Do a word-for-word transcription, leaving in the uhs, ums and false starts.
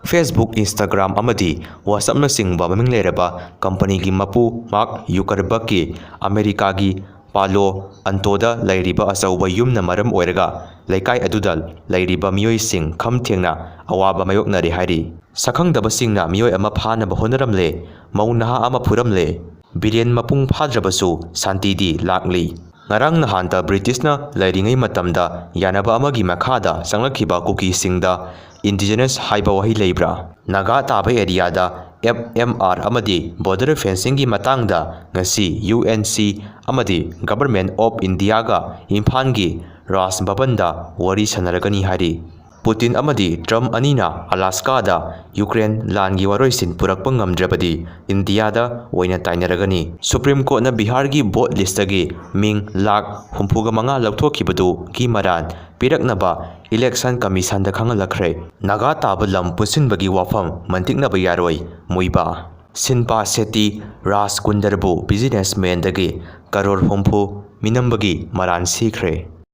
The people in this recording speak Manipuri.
Facebook, Instagram ꯑꯃꯗꯤ WhatsAppꯅꯆꯤꯡꯕ ꯃꯃꯤꯡ ꯂꯩꯔꯕ ꯀꯝꯄꯅꯤꯒꯤ ꯃꯄꯨ ꯃꯥꯔꯛ ꯖꯨꯀꯔꯕꯔꯒꯀꯤ ꯑꯃꯦꯔꯤꯀꯥꯒꯤ ꯄꯥꯂꯣ ꯑꯟꯇꯣꯗ ꯂꯩꯔꯤꯕ ꯑꯆꯧꯕ ꯌꯨꯝꯅ ꯃꯔꯝ ꯑꯣꯏꯔꯒ ꯂꯩꯀꯥꯏ ꯑꯗꯨꯗ ꯂꯩꯔꯤꯕ ꯃꯤꯑꯣꯏꯁꯤꯡ ꯈꯝ ꯊꯦꯡꯅ ꯑꯋꯥꯕ ꯃꯥꯌꯣꯛꯅꯔꯤ ꯍꯥꯏꯔꯤ꯫ ꯁꯛꯈꯪꯗꯕꯁꯤꯡꯅ ꯃꯤꯑꯣꯏ ꯑꯃ ꯐꯥꯅꯕ ꯍꯣꯠꯅꯔꯝꯂꯦ, ꯃꯧ ꯅꯍꯥ ꯑꯃ ꯐꯨꯔꯝꯂꯦ, ꯕꯤꯔꯦꯟ ꯃꯄꯨꯡ ꯐꯥꯗ꯭ꯔꯕꯁꯨ ꯁꯥꯟꯇꯤꯗꯤ ꯂꯥꯛꯂꯤ꯫ ꯉꯔꯥꯡ ꯅꯍꯥꯟꯇ ꯕ꯭ꯔꯤꯇꯤꯁꯅ ꯂꯩꯔꯤꯉꯩ ꯃꯇꯝꯗ ꯌꯥꯅꯕ ꯑꯃꯒꯤ ꯃꯈꯥꯗ ꯆꯪꯂꯛꯈꯤꯕ ꯀꯨꯀꯤꯁꯤꯡꯗ ꯏꯟꯗꯤꯖꯤꯅꯁ ꯍꯥꯏꯕ ꯋꯥꯍꯩ ꯂꯩꯕ꯭ꯔꯥ? ꯅꯥꯒꯥ ꯇꯥꯕ ꯑꯦꯔꯤꯌꯥꯗ ꯑꯦꯐ ꯑꯦꯝ ꯑꯥꯔ ꯑꯃꯗꯤ ꯕꯣꯔꯗꯔ ꯐꯦꯟꯁꯤꯡꯒꯤ ꯃꯇꯥꯡꯗ ꯉꯁꯤ ꯌꯨ ꯑꯦꯟ ꯁꯤ ꯑꯃꯗꯤ Government of Indiaꯒ ꯏꯝꯐꯥꯜꯒꯤ ꯔꯥꯖ ꯚꯕꯟꯗ ꯋꯥꯔꯤ ꯁꯥꯟꯅꯔꯒꯅꯤ ꯍꯥꯏꯔꯤ꯫ ꯄꯨꯇꯤꯟ ꯑꯃꯗꯤ ꯇ꯭ꯔꯝꯞ ꯑꯅꯤꯅ ꯑꯂꯥꯁꯀꯥꯗ ꯌꯨꯀ꯭ꯔꯦꯟ ꯂꯥꯟꯒꯤ ꯋꯥꯔꯣꯏꯁꯤꯟ ꯄꯨꯔꯛꯄ ꯉꯝꯗ꯭ꯔꯕꯗꯤ ꯏꯟꯗꯤꯌꯥꯗ ꯑꯣꯏꯅ ꯇꯥꯏꯅꯔꯒꯅꯤ꯫ ꯁꯨꯄ꯭ꯔꯤꯝ ꯀꯣꯔꯠꯅ ꯕꯤꯍꯥꯔꯒꯤ ꯚꯣꯠ ꯂꯤꯁꯇꯒꯤ ꯃꯤꯡ ꯂꯥꯈ ꯍꯨꯝꯐꯨꯒ ꯃꯉꯥ ꯂꯧꯊꯣꯛꯈꯤꯕꯗꯨꯒꯤ ꯃꯔꯥꯜ ꯄꯤꯔꯛꯅꯕ ꯏꯂꯦꯛꯁꯟ ꯀꯃꯤꯁꯟꯗ ꯈꯪꯍꯜꯂꯛꯈ꯭ꯔꯦ꯫ ꯅꯥꯒꯥ ꯇꯥꯕ ꯂꯝ ꯄꯨꯟꯁꯤꯟꯕꯒꯤ ꯋꯥꯐꯝ ꯃꯟꯇꯤꯛꯅꯕ ꯌꯥꯔꯣꯏ, ꯃꯨꯏꯕꯥ꯫ ꯁꯤꯟꯄꯥ ꯁꯦꯇꯤ, ꯔꯥꯖ ꯀꯨꯟꯗꯔꯕꯨ ꯕꯤꯖꯤꯅꯦꯁꯃꯦꯟꯗꯒꯤ ꯀꯔꯣꯔ ꯍꯨꯝꯐꯨ ꯃꯤꯅꯝꯕꯒꯤ ꯃꯔꯥꯜ ꯁꯤꯈ꯭ꯔꯦ꯫